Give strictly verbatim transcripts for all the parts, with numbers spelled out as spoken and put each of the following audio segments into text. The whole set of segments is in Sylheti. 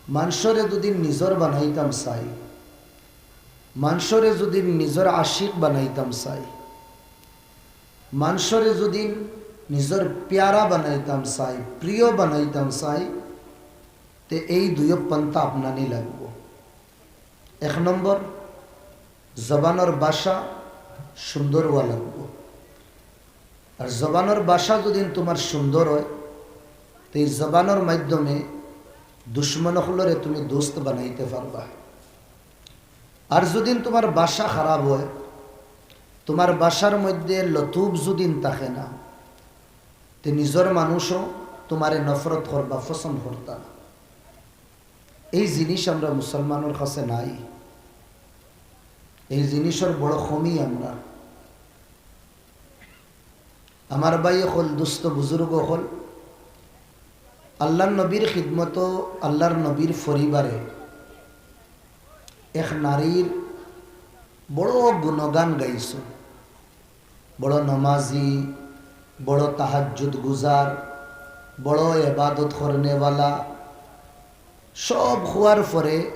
মানষরে যুদি নিজর বানাইতাম চাই, মানষরে যুদি নিজর আশিক বানাইতাম চাই, মানষরে যুদি নিজর পিয়ারা বানাইতাম চাই, প্রিয় বানাইতাম চাই, তে এই দুইও পন্থা আপনানি লাগবো। এক নম্বর, জবানর ভাষা সুন্দর অওয়া লাগবো। আর জবানর ভাষা যুদি তুমার সুন্দর অয়, তে এই জবানর মাধ্যমে দুশমন অকলরে তুমি দোস্ত বানাইতে পারবা। আর যুদি তুমার ভাষা খারাপ অয়, তুমার ভাষার মধ্যে লতুফ যুদি থাকে না, তে নিজর মানুষও তুমারে নফরত করবা, পছন্দ করতা না। এই জিনিস আমরা মুসলমানর কাছে নাই, এই জিনিসর বড় কমি আমরা। আমার ভাই অকল, দুস্ত বুজুর্গ অকল, আল্লার নবীর খিদমতো, আল্লার নবীর পরিবারে এক নারীর বড় গুণগান গাইছো। বড় নমাজি, বড় তাহাজ্জুদ গুজার, বড় এবাদত করনেওয়ালা। সব কওয়ার পরে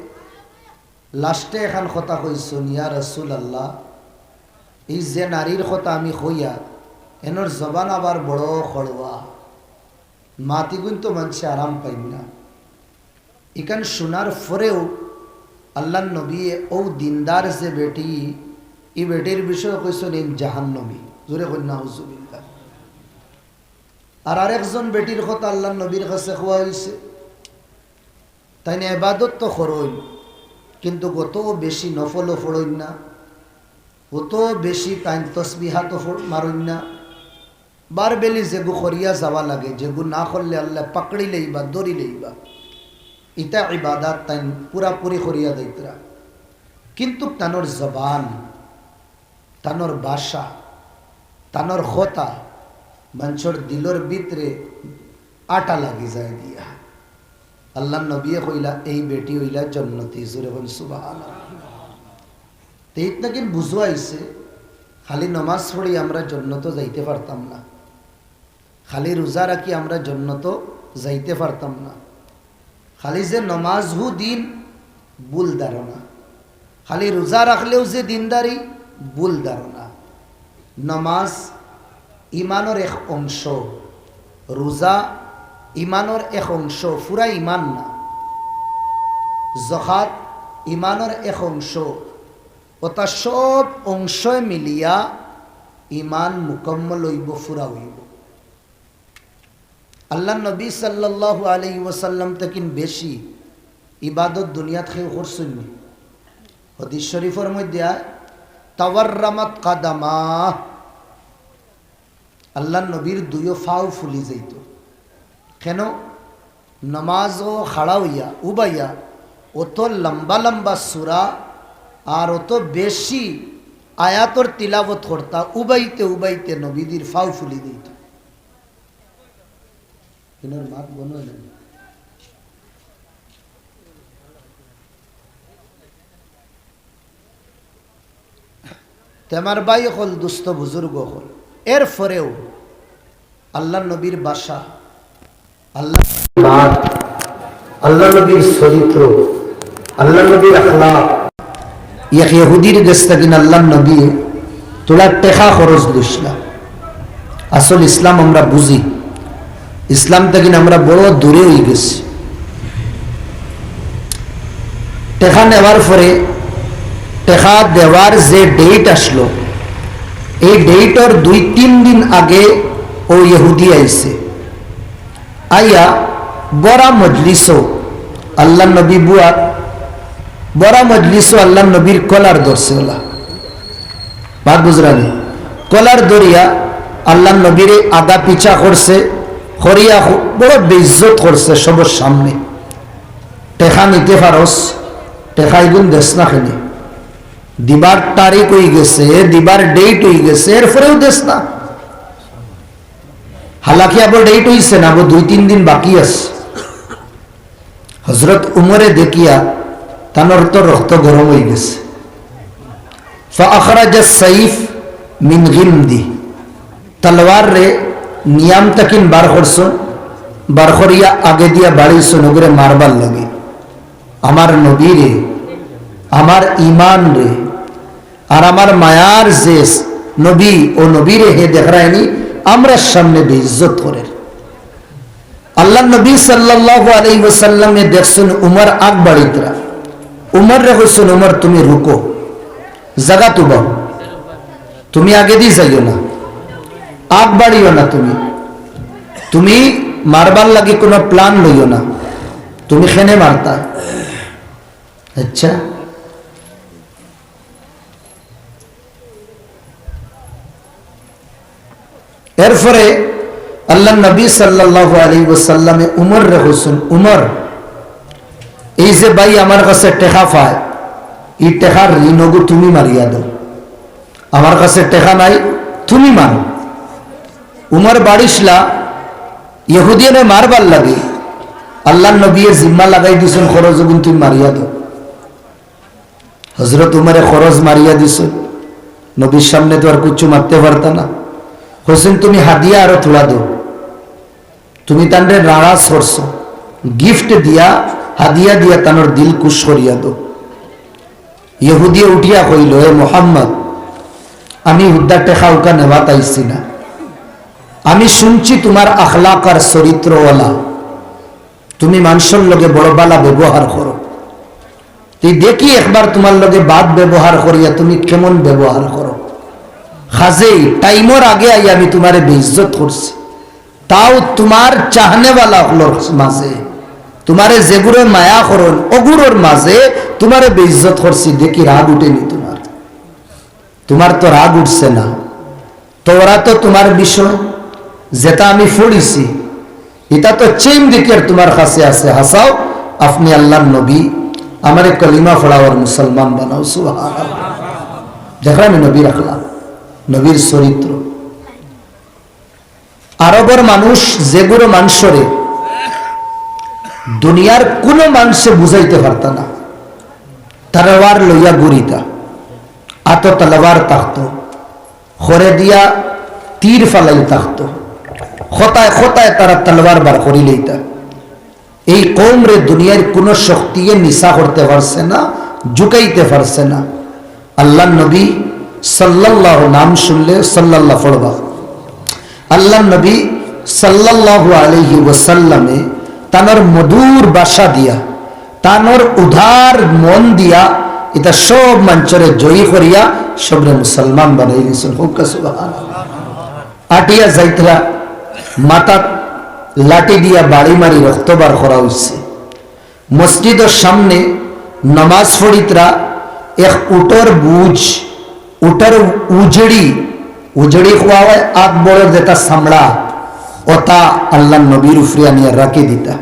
লাস্টে এখান কথা কইছইন, "ইয়া রাসুলাল্লাহ, এই যে নারীর কথা আমি কইয়ার, এনর জবান আবার বড় কড়ুয়া, মাতিগুইন তো মানষে আরাম পাইন না।" ইখান শুনার পরেও আল্লার নবীয়ে অউ দিনদার যে বেটি, ই বেটির বিষয়ে কইছইন, "ইন জাহান্নমী।" জোরে কইন, "নাউজুবিল্লাহ।" আর আরেকজন বেটির কথা আল্লার নবীর কাছে কওয়া অইছে, তাইন এবাদত তো করইন, কিন্তু অত বেশি নফলও পড়ইন না, অত বেশি তাইন তসবিহাতও পড়-, মারইন না। বারবেলি যেগু করিয়া যাওয়া লাগে, যেগু না করলে আল্লায় পাকড়ি লইবা, ধরি লইবা, ইতা ইবাদত তাইন পুরাপুরি করিয়া যাইতরা। কিন্তু তানর জবান, তানর ভাষা, তানর কথা মানষর দিলর ভিতরে আটা লাগি যায় গিয়া। আল্লার নবীয়ে কইলা, "এই বেটি অইলা জন্নতি।" জোরে কইন সুবহানাল্লাহ। তে ইত নাকিন বুঝা অইছে, খালি নমাজ পড়ি আমরা জন্নতো যাইতে পারতাম না, খালি রোজা রাখি আমরা জন্নতো যাইতে পারতাম না, খালি যে নমাজ হু দিন, ভুল ধারণা। খালি রোজা রাখলেউ যে দিনদারি, ভুল ধারণা। নমাজ ইমানর এক অংশ, রোজা ইমানর এক অংশ, পুরা ইমান না। জকাত ইমানর এক অংশ। অতা সব অংশয় মিলিয়া ইমান মুকম্মল অইবো, পুরা অইবো। আল্লার নবী সাল্লাল্লাহু আলাইহি ওয়াসাল্লাম থাকি বেশি ইবাদত দুনিয়াত কেউ করছইন নি? হাদিস শরীফর মধ্যে আয়, "তাওয়াররামাত কাদামা", আল্লার নবীর দুইও পাও ফুলি যাইতো। কেন? নমাজো খাড়া অইয়া, উবাইয়া, অত লম্বা লম্বা সূরা আর অত বেশি আয়াতর তিলাওয়াত করতা, উবাইতে উবাইতে নবীজির পাও ফুলি যাইতো। ইনার মাত বন্ধ অইল না। তে আমার ভাই অকল, দুস্ত বুজুর্গ অকল, এরপরেও আল্লার নবীর ভাষা, আল্লার মাত, আল্লার নবীর চরিত্র, আল্লার নবীর আখলাক, এক ইহুদির গেছ থাকি আল্লার নবী থুড়া টেকা খরচ লইছলা। আসল ইসলাম আমরা বুঝি, ইসলাম থাকি আমরা বড় দূরে অইগেছি। টেকা নেওয়ার পরে, টেকা দেওয়ার যে date আসলো, এই dateর দুই তিন দিন আগে অউ ইহুদি আইছে। আইয়া বড়া মজলিসো আল্লার নবী বুয়ার, বড়া মজলিসো আল্লার নবীর কলার ধরছে অলা। মাত বুঝরা নি? কলার ধরিয়া আল্লার নবীরে আগা পিছা করছে, করিয়া খু-, বড় বেইজ্জত করছে সবর সামনে। টেকা নিতে পারস, টেকা ইগুন দেস না কেনে? দিবার তারিখ অইগেছে, দিবার date অইগেছে, এরপরেও দেস না। হালাকি আবার date অইছে না, আবার দুই তিন দিন বাকি আছে। হজরত উমরে দেখিয়া তানর তো রক্ত গরম অইগেছে। فأخرج السيف من غمده, তলোয়াররে নিয়াম থাকিন বার করছইন, বার করিয়া আগে দিয়া বাড়িছইন অগুরে মারবার লাগি। আমার নবীরে, আমার ইমানরে, আর আমার মায়ার যে নবী, অউ নবীরে হে দেখরায়নি আমরার সামনে বেইজ্জত করের। আল্লার নবী সাল্লাল্লাহু আলাইহি ওয়াসাল্লামে দেখছইন উমর আগ বাড়িতরা। উমররে কইছইন, "উমর, তুমি রুকো, জাগাত উবাও।" তুমি আগেদি যাইও না, আগ বাড়িও না তুমি। তুমি মারবার লাগি কুনু plan লইও না, তুমি কেনে মারতা। আচ্ছা, এরপরে আল্লার নবী সাল্লাল্লাহু আলাইহি ওয়াসাল্লামে উমররে কইছইন, "উমর, এই যে ভাই আমার কাছে টেকা পায়, ই টেকার ঋণগু তুমি মারিয়া দেও।" আমার কাছে টেকা নাই, তুমি মারো। উমর বাড়িছলা ইহুদিরে মারবার লাগি, আল্লার নবীয়ে জিম্মা লাগাই দিছইন, "খরচ অগুন তুমি মারিয়া দেও।" হজরত উমরে খরচ মারিয়া দিছইন। নবীর সামনে তো আর কিচ্ছু মারতে পারতা না। কইছইন, "তুমি হাদিয়া আরো থুড়া দেও।" তুমি তানরে নারাজ করছো, gift দিয়া, হাদিয়া দিয়া তানর দিল খুশ করিয়া দেও। ইহুদিয়ে উঠিয়া কইল, "এ মোহাম্মদ, আমি হুদ্দা টেকা উকা নেওয়াত আইছি না। আমি শুনছি তুমার আখলাক আর চরিত্রওয়ালা, তুমি মানষর লগে বড় বালা ব্যবহার করো। তুই দেখি একবার তুমার লগে বাদ ব্যবহার করিয়া তুমি কেমন ব্যবহার করো। কাজেই টাইমর আগে আই আমি তুমারে বেইজ্জত করছি।" তাও তুমার চাহনেওয়ালা অকলর মাঝে, তুমারে যেগুরে মায়া করইন, অগুরর মাঝে তুমারে বেইজ্জত করছি, দেখি রাগ উঠেনি তুমার। তুমার তো রাগ উঠছে না। তওরাতো তুমার বিষয়, যেটা আমি পড়ছি, ইটা তো চেইন দিকের তুমার কাছে আছে। হাছাও, আপনে আল্লার নবী, আমারে কলিমা পড়াও আর মুসলমান বানাও। সুবহানাল্লাহ। দেখরায়নি নবীর আখলাক, নবীর চরিত্র। আরবর মানুষ যেগুরে মানষরে দুনিয়ার কুনু মানষে বুঝাইতে পারতা না, তলোয়ার লইয়া ঘুরিতা, আতো তলোয়ার থাকতো, খরে দিয়া তীর ফালাই থাকতো, কথায় কথায় তারা তলোয়ার বার করিলাইতা। এই কওমরে দুনিয়ার কুনু শক্তিয়ে নিচা করতে পারছে না, ঝুকাইতে পারছে না। আল্লার নবী সাল্লাল্লাহু, নাম শুনলে সাল্লাল্লাহু পড়বা। আল্লার নবী সাল্লাল্লাহু আলাইহি ওয়াসাল্লামে তানর মধুর ভাষা দিয়া, তানর উদার মন দিয়া, ইতা সব মানষরে জয়ী করিয়া সবরে মুসলমান বানাই দিছইন। কউক্কা সুবহানাল্লাহ। আটিয়া যাইতরা, মাথাত লাঠি দিয়া বাড়ি মারি রক্ত বার করা অইছে। মসজিদর সামনে নমাজ পড়িতরা, এক উটর বুজ, উটর উজড়ি, উজড়ি কওয়া অয় আত বড়র যেটা চামড়া, ওটা আল্লার নবীর উপরে আনিয়া রাখি দিতা।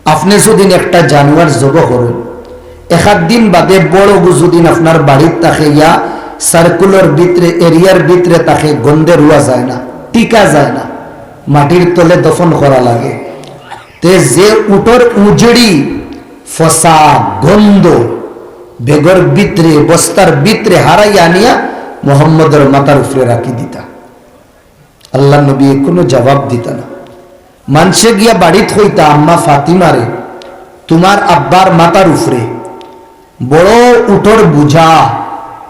আপনে যুদিন একটা জানোয়ার জবো করইন, এক আধ দিন বাদে বড় অগু যুদিন আপনার বাড়িত থাকে, ইয়া সার্কুলর ভিতরে, এরিয়ার ভিতরে থাকে, গন্ধে রুয়া যায় না, টিকা যায় না, মাটির তলে দফন করা লাগে। তে যে উটর উজড়ি, ফসা, গন্ধ, বেগর ভিতরে, বস্তার ভিতরে হারাই আনিয়া মোহাম্মদর মাথার উপরে রাখি দিতা। আল্লার নবী কুনু জবাব দিতা না। মানষে গিয়া বাড়িত কইতা, "আম্মা ফাতিমারে, তুমার আব্বার মাথার উপরে বড় উটর বুজা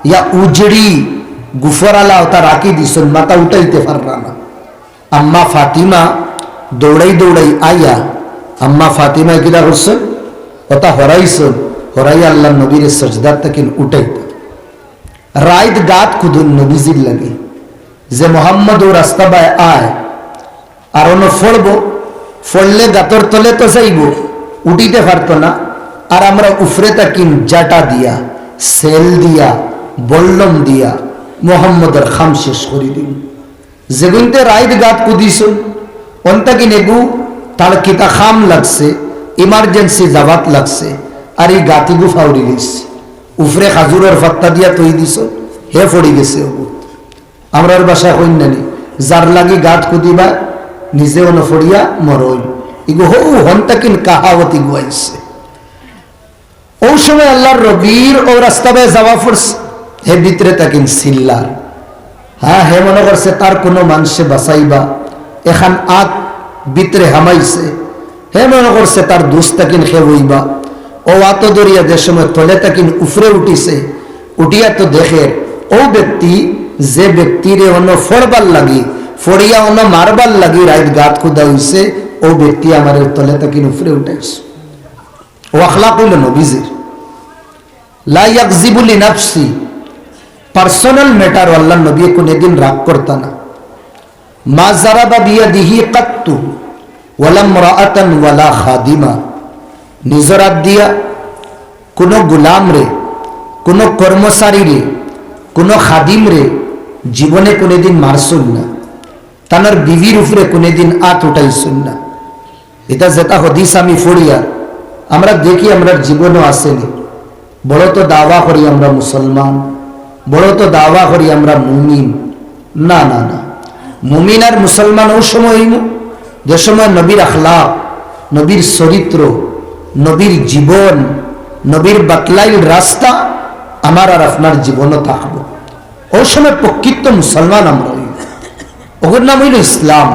ইয়া উজড়ি গুফরালা ওটা রাখি দিছইন, মাথা উঠাইতে পাররা না।" আম্মা ফাতিমা দৌড়াই দৌড়াই আইয়া, আম্মা ফাতিমায় কিতা করছইন? ওটা হরাইছইন, হরাইয়া আল্লার নবীরে সজদাত থাকি উঠাইতা। রাইত গাত কুদইন নবীজির লাগি, যে মোহাম্মদ অউ রাস্তা বায় আয়, আর অনো পড়বো, পড়লে গাতর তলে তো যাইবো, উঠিতে পারতো না। আর আমরা উপরে থাকিন জাটা দিয়া, সেল দিয়া, বল্লম দিয়া মোহাম্মদর কাম শেষ করি দিমু। যেগুইন্তে রাইত গাত কুদিছইন, অন থাকিন এগু তার কিতা কাম লাগছে, emergency যাওয়াত লাগছে, আর ই গাতিগু ফাউরি লইছে। উপরে খাজুরর ফাত্তা দিয়া থই দিছইন, হে পড়ি গেছে অগু। আমরার ভাষায় কইন নানি, "যার লাগি গাত কুদিবা, নিজে অনো পড়িয়া মরইন।" ইগু হউ হন থাকিন কাহাওয়াত ইগু আইছে। অউ সময় আল্লার নবীর অউ রাস্তা বায় যাওয়া পড়ছে, হে ভিতরে থাকিন চিল্লার। হ্যাঁ, হে মনো করছে তার কুনু মানষে বাঁচাইবা, এখান আত ভিতরে হামাইছে, হে মনে করছে তার দুস্ত তাকিন হে অইবা। অউ আতো ধরিয়া যে সময় তলে তাকিন উপরে উঠিছে, উঠিয়া তো দেখের, অউ ব্যক্তি, যে ব্যক্তিরে অনো ফড়বার লাগি, ফড়িয়া অনো মারবার লাগি রাইত গাত খুদা অইছে, অউ ব্যক্তি আমারে তলে তাকিন উপরে উঠাইছে। অউ আখলাক অইলো নবীজির। লা ইয়াগযিবু লিনাফসি, personal matter আল্লাহর নবী কোনোদিন রাগ করতা না। মা যারাবা বিয়াদিহি কাত্তু, ওয়ালা ইমরাআতান ওয়ালা খাদিমা। নিজর আত দিয়া কোনো গোলামরে, কোনো কর্মচারীরে, কোনো খাদিমরে জীবনে কোনোদিন মারছইন না। তানর বিবির উপরে কোনোদিন আত উঠাইছইন না। ইটা যেটা হাদিস আমি পড়িয়ার, আমরা দেখি আমরার জীবনও আছেনি। বড় তো দাওয়া করি আমরা মুসলমান, বড় তো দাওয়া করি আমরা মুমিন। না, না, না। মুমিন আর মুসলমান অউ সময় অইমু, যে সময় নবীর আখলাক, নবীর চরিত্র, নবীর জীবন, নবীর বাতলাইল রাস্তা আমার আর আপনার জীবনও থাকবো। অউ সময় প্রকৃত মুসলমান আমরা অইমু। অগুর নাম অইলো ইসলাম।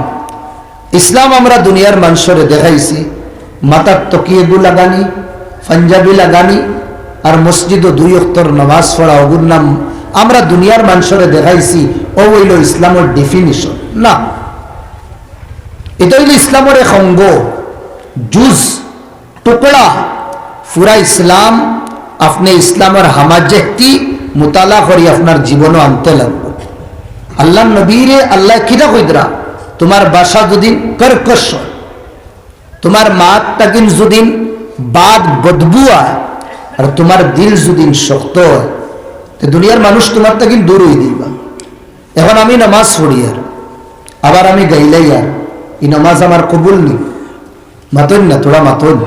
ইসলাম আমরা দুনিয়ার মানষরে দেখাইছি, মাথাত তকিয়াগু লাগানি, পাঞ্জাবি লাগানি, আর মসজিদো দুই ওয়াক্তর নামাজ পড়া, অগুর নাম আমরা দুনিয়ার মানষরে দেখাইছি। অউ অইলো ইসলামর definition? না, ইটা অইলো ইসলামর এক অঙ্গ, জুজ, টুকরা। পুরা ইসলাম, আপনে ইসলামর হামাজেহতি মুতালা করি আপনার জীবনও আনতে লাগবো। আল্লাহর নবীরে আল্লায় কিতা কইতরা, তুমার ভাষা যুদি কর্কশ অয়, তুমার মাত তাকিন যুদি বাদ বদবু অয়, আর তুমার দিল যুদি শক্ত অয়, তে দুনিয়ার মানুষ তুমার তাকিন দূর অই দিবা। এখন আমি নামাজ পড়িয়ার, আবার আমি গাইলাইয়ার, ই নামাজ আমার কবুল নি? মাতইন না, থুড়া মাতইন।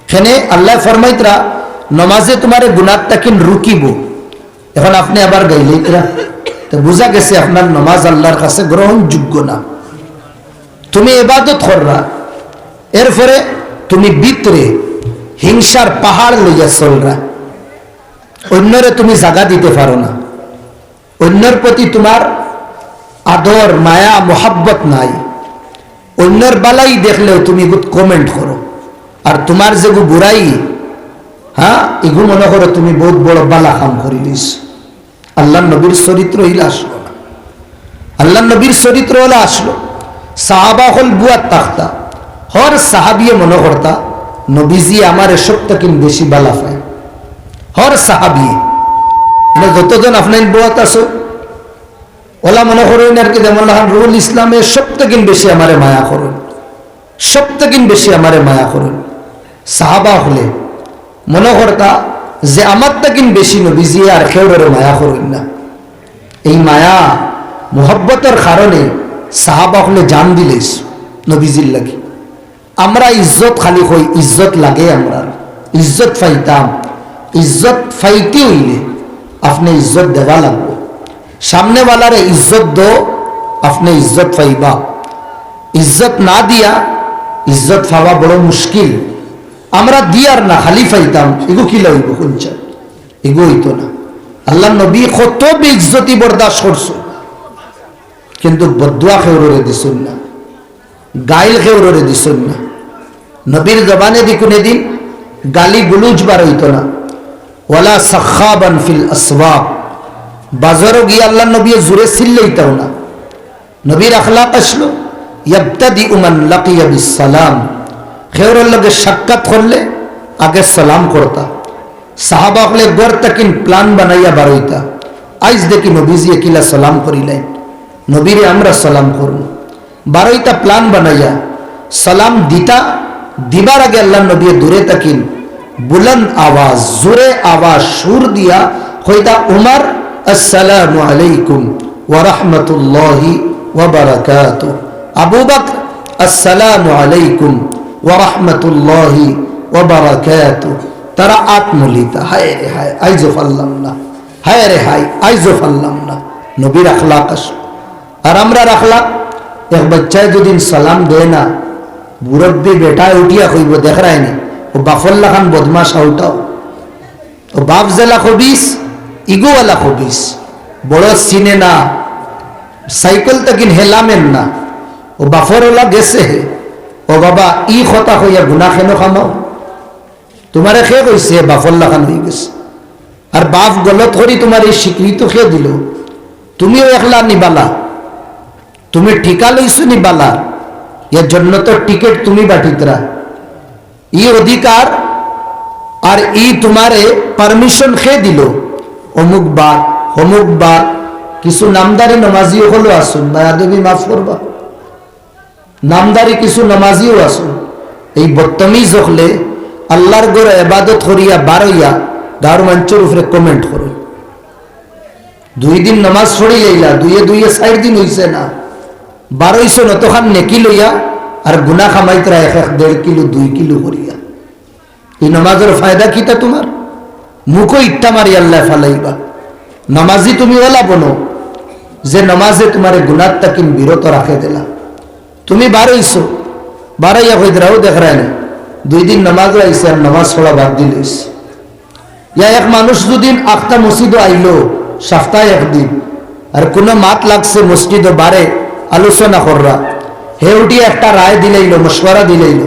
কেনে আল্লায় ফরমাইতরা, নমাজে তুমারে গুনাহ তাকিন রুকিবো। এখন আপনে আবার গাইলাইতরা, তে বুঝা গেছে আপনার নমাজ আল্লাহর কাছে গ্রহণযোগ্য না। তুমি ইবাদত কররা, এরপরে তুমি ভিতরে হিংসার পাহাড় লইয়া চলরা, অইন্যরে তুমি জাগা দিতে পারো না। অইন্যর প্রতি তুমার আদর, মায়া, মোহাব্বত নাই। অইন্যর বালাই দেখলেও তুমি ইগুত comment করো, আর তুমার যেগু বুরাই, হ্যাঁ, ইগু মনো করো তুমি বউত বড় বালা কাম করিলিছো। আল্লাহর নবীর চরিত্র ইলা আছলো না। আল্লাহর নবীর চরিত্র অলা আছলো। সাহাবা অকল বুয়াত থাকতা, হর সাহাবিয়ে মনো করতা, নবীজিয়ে আমারে সব তাকিন বেশি বালা পায়। হর সাহাবিয়ে, মানে যতজন আপনাইন বুয়াত আছো, অলা মনো করইন আর কি, যেমন লাখান রুহুল ইসলামে সব তাকিন বেশি আমারে মায়া করইন, সব তাকিন বেশি আমারে মায়া করইন। সাহাবা অকলে মনো করতা যে আমার তাকিন বেশি নবীজিয়ে আর কেউররে মায়া করইন না। এই মায়া, মোহব্বতর কারণে সাহাবা অকলে জান দিলাইছইন নবীজির লাগি। আমরা ইজ্জত খালি কই, ইজ্জত লাগে আমরার, ইজ্জত পাইতাম। ইজ্জত পাইতে অইলে আপনে ইজ্জত দেওয়া লাগবো। সামনেওয়ালারে ইজ্জত দো, আপনে ইজ্জত পাইবা। ইজ্জত না দিয়া ইজ্জত পাওয়া বড় মুশকিল। আমরা দিয়ার না, খালি পাইতাম, ইগু কিলা অইবো কুনচা? ইগু অইতো না। আল্লাহর নবী কত বেইজ্জতি বরদাস্ত করছইন, কিন্তু বদদোয়া কেউররে দিছইন না। গাইল কেউররে দিছইন না। নবীর জবানেদি কুনুদিন গালি গুলুজ বার অইতো না। ওয়ালা সাখাবান ফিল আসওয়াক, বাজারো গিয়া আল্লাহর নবীয়ে জুরে চিল্লাইতাও না। নবীর আখলাক আছলো, ইয়াবতাদিউ মান লাকিয়া বিস সালাম, কেউরর লগে সাক্ষাৎ করলে আগে সালাম করতা। সাহাবা অকলে ঘর তাকিন plan বানাইয়া বারইতা, আইজ দেখি নবীজিয়ে কিলা সালাম করিলাইন, নবীরে আমরা সালাম করমু। বারইতা plan বানাইয়া সালাম দিতা, দিবার আগে আল্লাহর নবীয়ে দূরে তাকিন, বুলন্দ আওয়াজ, জোরে আওয়াজ, সুর দিয়া কইতা, উমর, আসসালামু আলাইকুম ওয়া রাহমাতুল্লাহি ওয়া বারাকাতুহু। আবু বকর, আসসালামু আলাইকুম ওয়া রাহমাতুল্লাহি ওয়া বারাকাতুহু। তারা আত মুলিতা, হায় রে হায়, আইজও পারলাম না, হায় রে হায়, আইজও পারলাম না। নবীর আখলাক আছলো। আর আমরার আখলাক, এক বাইচ্চায় যুদি সালাম দেয় না, মুরব্বি বেটায় উঠিয়া কইবো, দেখরায়নি, অউ বাফর লাখান বদমাশ আউটাও। অউ বাফ যেলা খবিছ, ইগু অলা খবিছ। বড় চিনে না, সাইকেল তাকিন হেলামের না। ও বাফর অলা গেছে হে। ও বাবা, ই কথা কইয়া গুনা কেনে কামাও? তুমারে কে কইছে বাফর লাখান অইগেছে? আর বাফ গলত করি তুমারে ই স্বীকৃতি কে দিলো? তুমিও একলা নি বালা, তুমি ঠিকা লইছো নি বালা, ইয়া জন্নতর টিকিট তুমি বাটিতরা। ই অধিকার আর ই তুমারে permission কে দিলো? অমুক বাফ, অমুক বাফ, কিছু নামদারি নমাজি অকলও আছইন, বেয়াদবি মাফ করবা, নামদারি কিছু নমাজিও আছইন। এই বদতমিজ অকলে আল্লার ঘরো এবাদত করিয়া বারইয়া গাউর মানষর উপরে comment করইন। দুই দিন নমাজ পড়িলাইলা, দুইয়ে দুইয়ে চাইর দিন অইছে না, বারইছইন অতখান নেকি লইয়া, আর গুনা কামাইতরা এক এক দেড় কিলো দুই কিলো করিয়া। ই নমাজর ফায়দা কিতা তুমার? মুখো ইট্টা মারি আল্লায় ফালাইবা। নমাজি তুমি অলা বনো, যে নমাজে তুমারে গুনার থাকিন বিরত রাখে দিলা। তুমি বারইছো, বারইয়া কইতরা, "ও দেখরায় নি, দুই দিন নমাজো আইছে আর নমাজ পড়া বাদ দিলাইছে।" ইয়া এক মানুষ যুদি আখতা মসজিদো আইলো সপ্তায় একদিন, আর কুনু মাত লাগছে মসজিদো বারে আলোচনা কররা, হে উঠিয়া একটা রায় দিলাইলো, মশওয়ারা দিলাইলো,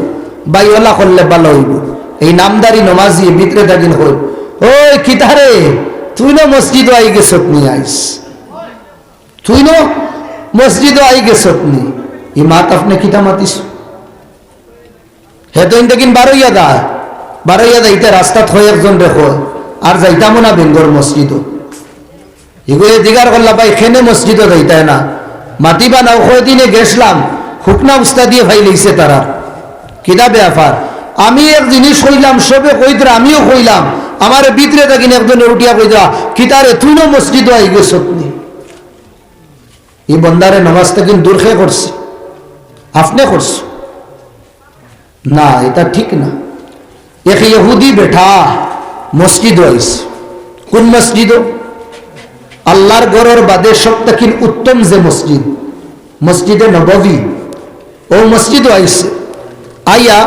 "ভাই, অলা করলে ভালা অইবো।" এই নামদারি নমাজিয়ে ভিতরে থাকিন কয়, "ওই কিতারে, তুইনও মসজিদো আইগেছত নি আইজ?" তুইনও মসজিদো আইগেছত নি? ই মাত আপনে কিতা মাতিছো? হে তো ইন থাকিন বারইয়া যায়, বারইয়া যাইতে রাস্তাত কয় একজনরে কয়, "আর যাইতামও না বেঙ্গর মসজিদো।" ইগুয়ে জিগার করলা, "ভাই, কেনে মসজিদো যাইতায় না?" মাতিবা না, কয়দিনে গেছলাম, হুকনা উস্তাদিয়ে ফাইলাইছে তারা। কিতা বেয়াপার? আমি এক জিনিস কইলাম, সবে কইতরা, আমিও কইলাম, আমারে ভিতরে থাকিন একজনে উঠিয়া কইতরা, "কিতারে, তুইনও মসজিদো আইগেছত নি?" ই বন্দারে নমাজ থাকিন দূর কে করছে? আপনে করছো? না, ইটা ঠিক না। এক ইহুদি বেটা মসজিদো আইছে। কুন মসজিদো? আল্লার ঘরর বাদে সব থাকিন উত্তম যে মসজিদ, মসজিদে নববী, অউ মসজিদো আইছে। আইয়া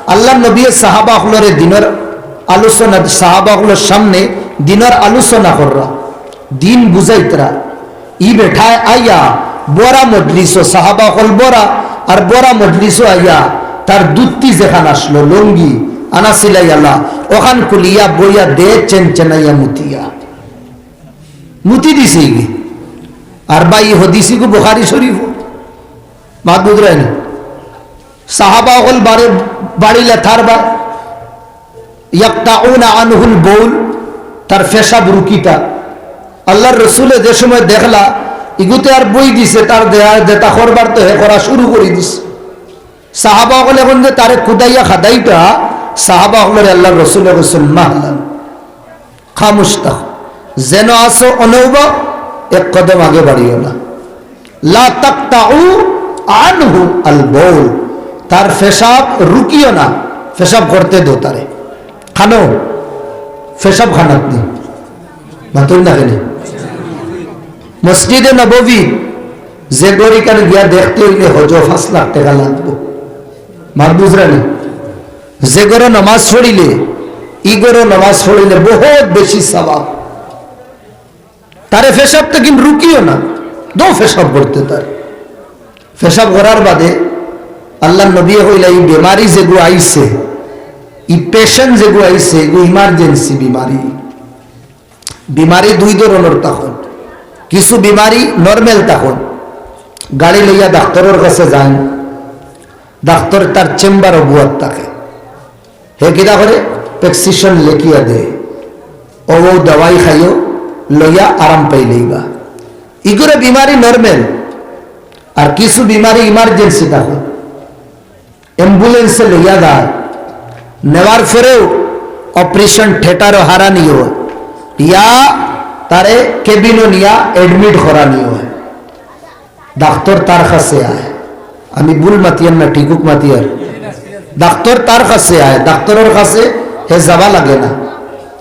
আল্লার নবীয়ে সাহাবা অকলরে দিনর আলোচনা, সাহাবা অকলর সামনে দিনর আলোচনা কররা, দিন বুঝাইতরা। ই বেটায় আইয়া বড়া মজলিসো, সাহাবা অকল বড়া, আর বড়া মজলিসো আইয়া তার দুত্তি যেখান আছলো, লুঙ্গি আনা সিলাইআলা, অখান খুলিয়া বইয়া দে চেনচেনাইয়া মুতিয়া। মুতি দিছে ইগি। আর ভাই, ই হাদিস ইগু বুখারী শরীফো। মাত বুঝরায় নি? সাহাবা অকল বারে বাড়ি লেথার বা ইয়াকতাউনা আনহুল বৌল, তার পেশাব রুকিতা। আল্লার রসুলে যে সময় দেখলা, ইগুতে আর বই দিছে, তার দেয়া যেতা করবার তো হে করা শুরু করি দিছে। সাহাবা অকলে কইন যে তারে কুদাইয়া খাদাইতা, সাহাবা অকলরে আল্লার রসুলে কইছইন, "মাহলান।" খামোশ থাকো, যেন আছো অনউবা, এক কদম আগে বাড়িও না। লা তাকতাউ আনহু আল বৌল, তার পেশাব রুকিও না, পেশাব করতে দো তারে। খানো, পেশাব খানাত নি, মাতুন না কেনে? মসজিদে নববী, যে ঘর ইখান গিয়া দেখতে অইলে হজো পাঁচ লাখ টেকা লাগবো। মাত বুঝরা নি? যে ঘরো নমাজ পড়িলে, ই ঘরো নমাজ পড়িলে বহুত বেশি সওয়াব। তারে পেশাব থাকিন রুকিও না, দো পেশাব করতে তারে। পেশাব করার বাদে আল্লার নবীয়ে কইলা, ই বেমারি যেগু আইছে, ই patient যেগু আইছে, এগু emergency বেমারি। বেমারি দুই ধরনর থাকইন, কিছু বেমারি normal থাকইন, গাড়ি লইয়া ডাক্তরর কাছে যাইন, ডাক্তর তার চেম্বারো বুয়াত থাকে। হে কিতা করে? প্রেসক্রিপশন লেখিয়া দেয়, অউ অউ দাওয়াই খাইও, লইয়া আরাম পাইলাইবা। ইগুরে বেমারি নরমাল। আর কিছু বেমারি ইমার্জেন্সি থাকে, অ্যাম্বুলেন্সে লইয়া যায়, নেওয়ার পরেও অপারেশন থিয়েটারও হারানি অয়, ইয়া তারে কেবিনো নিয়া অ্যাডমিট করানি অয়। ডাক্তর তার কাছে আয়। আমি ভুল মাতিয়ার না, ঠিকুক মাতিয়ার? ডাক্তর তার কাছে আয়, ডাক্তরর কাছে হে যাওয়া লাগে না,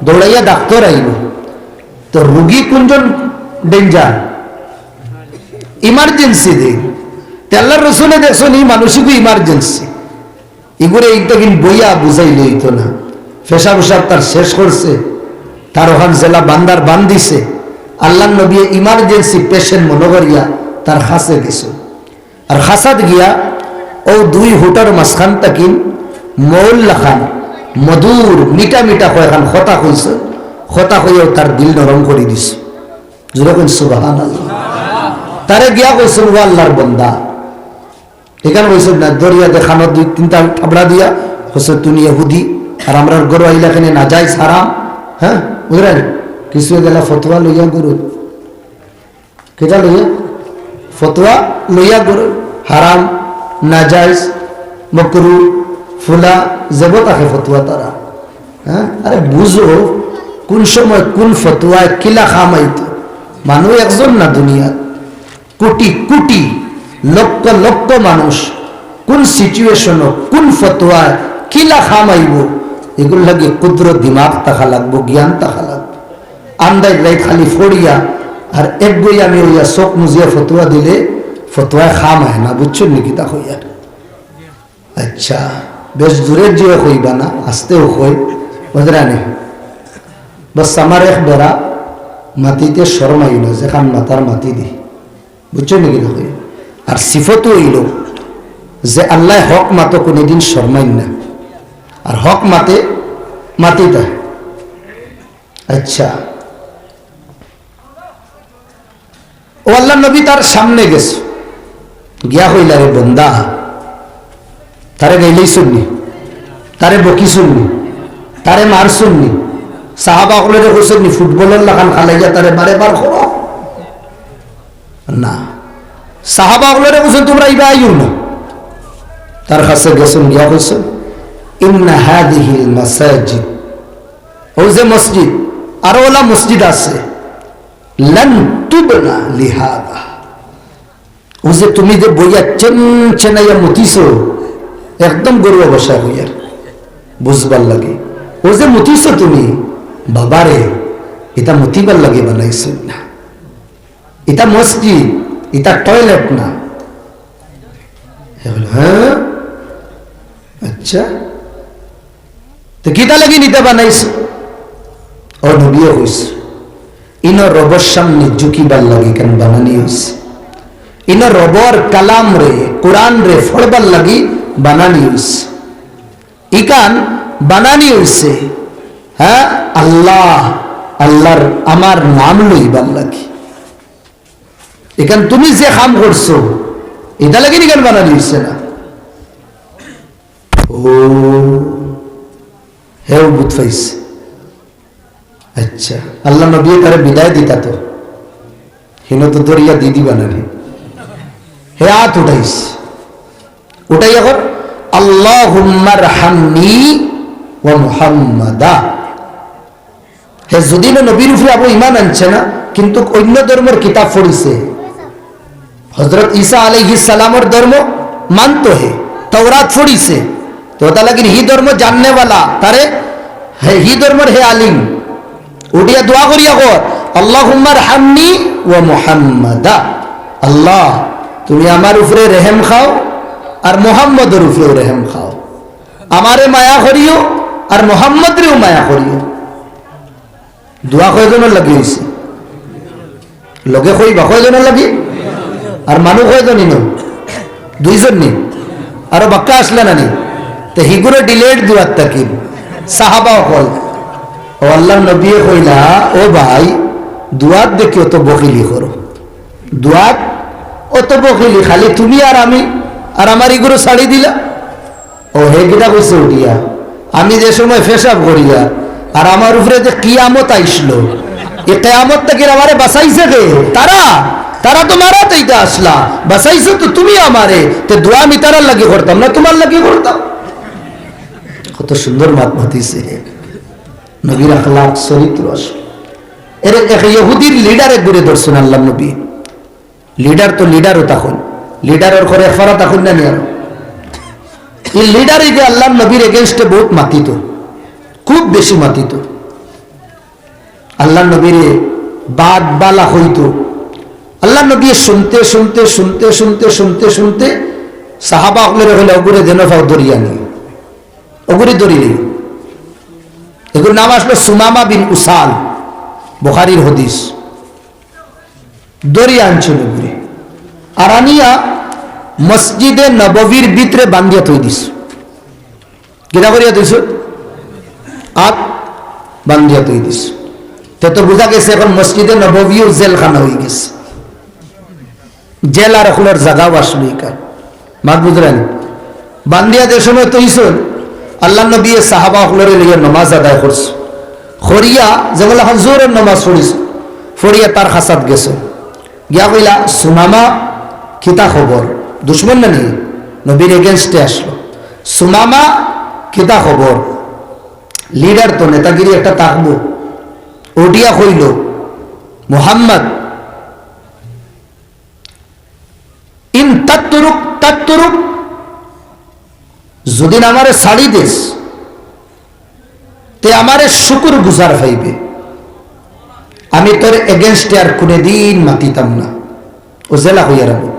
দৌড়াইয়া ডাক্তর আইব। তো রুগী কুনজন ডেঞ্জার? ইমার্জেন্সি দিন। তে আল্লার রসুলে দেখছইন, ই মানুষগু ইমার্জেন্সি। ইগুরে ইনতাকিন বইয়া বুঝাইলে অইতো না। পেশাব উশাব তার শেষ করছে, তার অখান যেলা বান্দার বান্দিছে। আল্লার নবীয়ে ইমার্জেন্সি পেশেন্ট মনো করিয়া তার কাছে গেছে। আর খাসাত গিয়া অউ দুই হুটর মাঝখান থাকি মৌল লাখান মধুর মিঠা মিঠা কয়খান কথা কইছে, কথা কইয়াউ তার দিল নরম করি দিছে। জোরে কইন সুবহানাল্লাহ। তারে গিয়া কইছইন, "ও আল্লার বন্দা।" ইখান কইছইন না, ধরিয়া দে কানো দুই তিনটা থাবড়া দিয়া, কইছইন, "তুই ইহুদি, আর আমরার ঘরো আইলা কেনে, নাজাইজ, হারাম।" হ্যাঁ, বুঝরা নি? কিছু গেলা ফতোয়া লইয়া ঘরো। কিতা লইয়া? ফতোয়া লইয়া ঘরো। হারাম, নাজাইজ, মকরু, ফুলা, যেবো থাকে ফতোয়া তারা। হ্যাঁ? আরে বুঝো, কুন সময় কুন ফতোয়ায় কিলা কাম আইতো। মানুষ একজন না দুনিয়াত, কোটি কোটি, লক্ষ লক্ষ মানুষ কুন situation-ও, কুন ফতোয়ায় কিলা কাম আইবো, এগুর লাগি কুদরত দিমাগ থাকা লাগবো, জ্ঞান থাকা লাগবো। আন্দাইর রাইত খালি ফড়িয়া আর এক বই আমি অইয়া চোখ মুজিয়া ফতোয়া দিলে ফতোয়ায় কাম আয় না, বুঝছইন নি কিতা কইয়ার? আচ্ছা, বেশ জোরে জোরে কইবা না, আস্তেউ কই, বুঝরা নি? বাস আমার এক বেড়া মাতিতে শরমাই না, যেখান মাতার মাতি দি, বুঝছইন নি কিতা কই? আর সিফত অইলো যে আল্লায় হক মাতো কুনুদিন শরমাইন না, আর হক মাতে মাতিতা। আচ্ছা, ও আল্লার নবী তার সামনে গেছে, গিয়া কইলা, "রে বন্দা, তারে গাইলাইছইন নি, তারে বকিছইন নি, তারে মারছইন নি, সাহাবা অকলরে কইছইন নি, ফুটবলর লাখান খালাইয়া তারে বারে বার করো না।" সাহাবা অকলরে কইছইন, "তুমরা ইবা আইও না।" তার কাছে গেছইন, গিয়া কইছইন, "ইন্না হাযিহিল মাসাজিদ, অউ যে মসজিদ, আরো অলা মসজিদ আছে, লান তুবনা লিহাযা।" অউ যে তুমি যে বইয়া চেন চেনাইয়া মুতিছো, একদম ঘরুয়া ভাষায় কইয়ার, বুঝবার লাগি। অউ যে মুতিছো তুমি, বাবারে, ইতা মুতিবার লাগি বানাইছো না। ইতা মসজিদ, ইতা toilet না। হে কইলো, "হ্যাঁ? আচ্ছা।" তে কিতা লাগি ইতা বানাইছো? ও নবীয়ে কইছে, ইনো রবর সামনে ঝুকিবার লাগি ইখান বানানি অইছে। ইনো রবর কালামরে, কোরআনরে পড়বার লাগি বানানি অইছে। ইখান বানানি অইছে, হ্যাঁ, আল্লাহ, আল্লার, আমার নাম লইবার লাগি। ইখান তুমি যে কাম করছো, ইটা লাগি ইখান বানানি অইছে না। ও, হেও বুঝ পাইছে। আচ্ছা, আল্লার নবীয়ে তারে বিদায় দিতা তো, হিনো তো ধরিয়া দি দিবা না রে। হে আত উঠাইছে, উঠাইয়া কর, "আল্লাহুম্মারহামনি ওয়া মুহাম্মাদা।" হে যুদি নবীর উপরে আবু ইমান আনছে না, কিন্তু অইন্য ধর্মর কিতাব পড়িছে, হজরত ঈসা আলাইহিস সালামর ধর্ম মানতো হে, তাওরাত পড়িছে, তো অতা লাগিন হি ধর্ম জাননেওয়ালা, তারে হে, হি ধর্মর হে আলিম। উঠিয়া দোয়া করিয়া কর, "আল্লাহুম্মারহামনি ওয়া মুহাম্মাদা।" আল্লাহ, তুমি আমার উপরে রেহেম খাও, আর মুহাম্মদর উপরেও রেহেম খাও। আমারে মায়া করিও, আর মুহাম্মদরেও মায়া করিও। দোয়া কয়জনর লাগি অইছে? লগে কইবা, কয়জনর লাগি? আর মানুষ কয়জন ইনো? দুইজন নি? আরো বাক্কা আছলা না নি? তে হিগুরে delete দোয়ার থাকি সাহাবা অকল। ও আল্লার নবীয়ে কইলা, "ও ভাই, দোয়াত দেখি অত বখিলি করো, দোয়াত অত বখিলি, খালি তুমি আর আমি, আর আমার ইগুরে ছাড়ি দিলা।" ও হে কিতা কইছে উঠিয়া, "আমি যে সময় পেশাব করিয়া আর আমার উপরে যে কিয়ামত আইসলো, ই কিয়ামত থাকি আমারে বাঁচাইছে কে? তারা, তারা তো মারা যাইতা আছলা, বাঁচাইছো তো তুমি আমারে, তে দোয়া আমি তারার লাগি করতাম না, তুমার লাগি করতাম?" কত সুন্দর মাত মাতিছে। নবীর আখলাক, চরিত্র আসল। এর এক ইহুদির leader এগুরে ধরছইন আল্লার নবী। Leader তো leader অতা কইন, leader অর করে ফারা তা কইন না নি আর। ই leader এ যে আল্লার নবীর against এ বহুত মাতিতো, খুব বেশি মাতিতো। আল্লার নবীরে বাদ বালা কইতো। আল্লার নবী শুনতে, শুনতে, শুনতে, শুনতে, শুনতে, শুনতে সাহাবা অকলরে কইলা, "অগুরে দেন ফাও ধরিয়া নি।" অগুরে ধরি নি। এগুর নাম আছলো সুমামা বিন উসাল, বুখারীর হাদিস। ধরিয়া আনছইন অগুরে। আর আনিয়া মসজিদে নববীর ভিতরে বান্ধিয়া থই দিছইন। কিতা করিয়া থইছইন? আত বান্ধিয়া থই দিছইন। তে তো বুঝা গেছে এখন মসজিদে নববীও জেলখানা অইগেছে। জেলার অকলর জাগাও আসলো ইখান। মাত বুঝরা নি? বান্ধিয়া যে সময় থইছইন, আল্লার নবীয়ে সাহাবা অকলরে লইয়া নমাজ আদায় করছইন। করিয়া যেগুলা এখন জোহরর নমাজ পড়ছইন, পড়িয়া তার কাছাত গেছইন। গিয়া কইলা, "সুমামা, কিতা খবর?" দুশমন না নি? নবীর against-এ আসলো। "সুমামা, কিতা খবর?" লিডার তো, নেতাগিরি একটা থাকবো। উঠিয়া কইলো, "মুহাম্মদ, ইন তাত্তুরুক তাত্তুরুক, যুদি আমারে ছাড়ি দেস, তে আমারে শুকুর গুজার পাইবে। আমি তোর against-এ আর কুনুদিন মাতিতাম না।" ও জেলা কইয়া রাখবো,